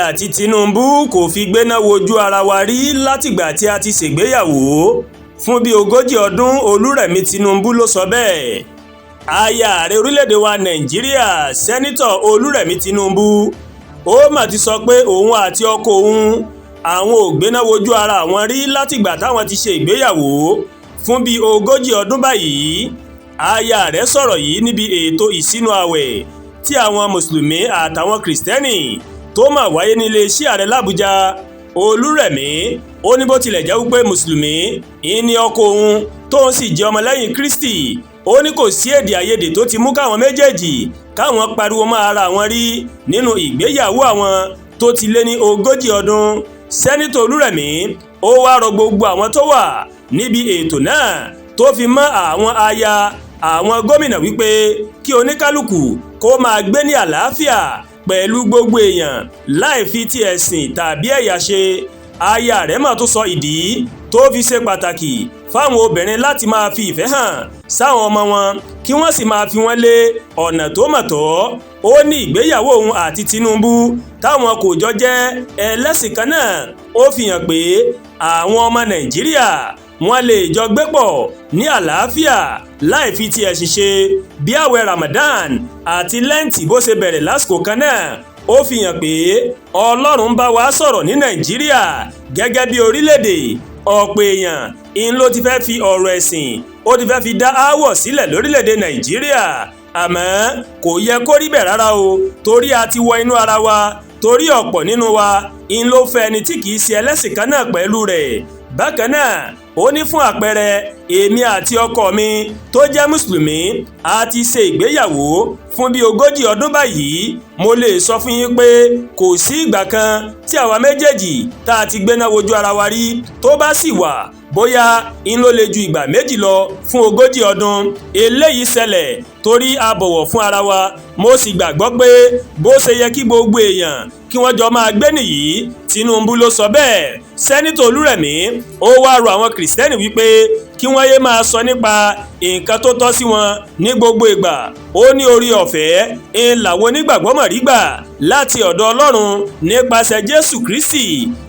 Àti Tinubu kò fi gbéná wojú ara wa rí látìgbà tí a ti ṣègbéyàwó fún bíi 40 ọdún. Olúrẹ̀mí Tinubu ló sọ bẹ́ẹ̀. Aya ààrẹ orílẹ̀-èdè wa Nàìjíríà, Sẹ́nitọ̀ Olúrẹ̀mí Tinubu, ó mà ti sọ pé òun àti ọkọ òun, àwọn ò gbéná wojú ara àwọn rí látìgbà táwọn ti ṣe ìgbéyàwó fún bíi 40 ọdún báyìí. Aya rẹ̀ sọ̀rọ̀ yìí níbi ètò ìsínú ààwẹ̀ tí àwọn Mùsùlùmí àtàwọn Kìrìsìtẹ́nì tó mà wáyé nílé iṣẹ́ ààrẹ làbújá. Olúrẹ̀mí ó ní bó tilẹ̀ jẹ́ wípé Mùsùlùmí ìní ọkọ òun, tóun sì jẹ́ ọmọlẹ́yìn Kristi, ó ní kò sí èdè àìyedè tó ti mú káwọn méjèèjì káwọn pariwo mọ́ ara àwọn rí nínú ìgbéyàwó àwọn tó ti lé ní 40 ọdún. Sẹ́nitọ̀ Olúrẹ̀mí ó wá rọ gbogbo àwọn tó wà níbi ètò náà, tó fi mọ́ àwọn aya àwọn gómìnà, wípé kí oníkálukú kó máa gbé ní àlàáfíà pẹ̀lú gbogbo èèyàn láì fi ti ẹ̀sìn tàbí ẹ̀yà ṣe. Aya rẹ̀ mà tó sọ ìdí tó fi ṣe pàtàkì fáwọn obìnrin láti máa fi ìfẹ́ hàn sáwọn ọmọ wọn, kí wọ́n sì máa fi wọ́n lé ọ̀nà tó mọ̀ tọ́. Ó ní ìgbéyàwó òun àti Tinubu, táwọn kò jọ jẹ́ ẹlẹ́sìn kan náà, ó fi hàn pé àwọn ọmọ Nàìjíríà wọ́n lè jọ gbé pọ̀ ní àlàáfíà láì fi ti ẹ̀sìn ṣe. Bí àwẹ̀ Ramadan àti Lẹ́ǹtì bó ṣe bẹ̀rẹ̀ lásìkò kan náà, ó fi hàn pé Ọlọ́run ń bá wa sọ̀rọ̀ ní Nàìjíríà gẹ́gẹ́ bí orílẹ̀-èdè. Ọ̀pọ̀ èèyàn ń ló ti fẹ́ fi ọ̀rọ̀ ẹ̀sìn, ó ti fẹ́ fi dá aáwọ̀ sílẹ̀ lórílẹ̀-èdè Nàìjíríà, àmọ́ kò yẹ kó rí bẹ́ẹ̀ rárá o, torí a ti wọ inú ara wa, torí ọ̀pọ̀ nínú wa ń ló fẹ́ ẹni tí kìí ṣe ẹlẹ́sìn kan náà pẹ̀lú rẹ̀. Bákan náà, ó ní fún àpẹẹrẹ, èmi àti ọkọ mi tó jẹ́ Mùsùlùmí, a ti ṣe ìgbéyàwó fún bíi 40 ọdún báyìí. Mo lè sọ fún yín pé kò sí ìgbà kan tí àwa méjèèjì tá a ti gbéná wojú ara wa rí. Tó bá sì wà, bóyá ń ló lè ju ìgbà 2 lọ fún 40 ọdún. Eléyìí ṣẹlẹ̀ torí a bọ̀wọ̀ fún ara wa. Mo sì gbàgbọ́ pé bó ṣe yẹ kí gbogbo èèyàn kí wọ́n jọ máa gbé nìyí. Tinubu ló sọ bẹ́ẹ̀. Sẹ́nitọ̀ Olúrẹ̀mí ó wá rọ àwọn Kìrìsìtẹ́nì wípé kí wọ́n yé máa sọ nípa nǹkan tó tọ́ sí wọn ní gbogbo ìgbà. Ó ní orí ọ̀fẹ́ ń làwọn onígbàgbọ́ mọ̀ rí gbà láti ọ̀dọ̀ Ọlọ́run nípasẹ̀ Jésù Kristi.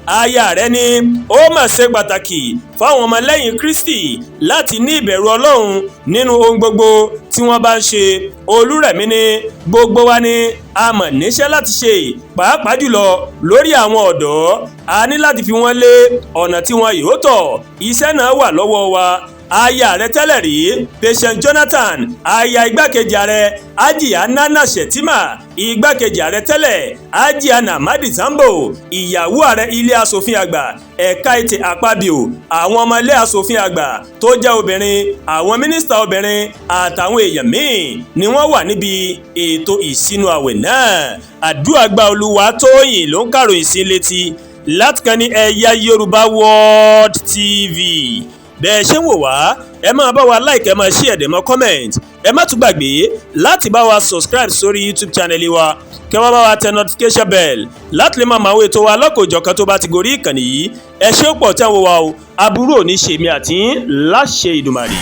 Aya rẹ̀ ni ó mà ṣe pàtàkì fáwọn ọmọlẹ́yìn Kristi láti ní ìbẹ̀rù Ọlọ́run nínú ohun gbogbo tí wọ́n bá ń ṣe. Olúrẹ̀mí ní gbogbo wa ni a mọ̀ níṣẹ́ láti ṣe, pàápàá jùlọ lórí àwọn ọ̀dọ́. A ní láti fi wọ́n lé ọ̀nà tí wọn yóò tọ̀. Iṣẹ́ náà wà lọ́wọ́ wa. Aya ààrẹ tẹ́lẹ̀ rí, Patience Jonathan, aya igbákejì ààrẹ, Hajiya Nana Shettima, igbákejì ààrẹ tẹ́lẹ̀, Hajiya Namadi Sambo, ìyàwó ààrẹ ilé asòfin àgbà, Ekaette Akpabio, àwọn ọmọ ilé asòfin àgbà tó jẹ́ obìnrin, àwọn mínísítà obìnrin àtàwọn èèyàn míì ni wọ́n wà níbi ètò ìsinu àwẹ̀ náà. Àdúràgbà Olúwatóyìn ló ń kàròyìn sí létí láti kan ní Ẹ̀yà Yorùbá World TV. Bẹ́ẹ̀ ṣe ń wò wá, ẹ máa bá wa like, ẹ máa share, ẹ dẹ̀ máa comment. Ẹ má tún gbàgbé láti bá wa subscribe sórí YouTube channel wa, kẹ́ wá bá wa tẹ notification bell láti lè máa mọ àwọn ètò wa lọ́kọ̀ọ́jọ̀kan tó bá ti gorí ìkànnì yìí. Ẹ ṣé pọ̀ tẹ́ ń wò wá o. Aburú ò ní ṣe mí àti láṣẹ Ìdùmàrè.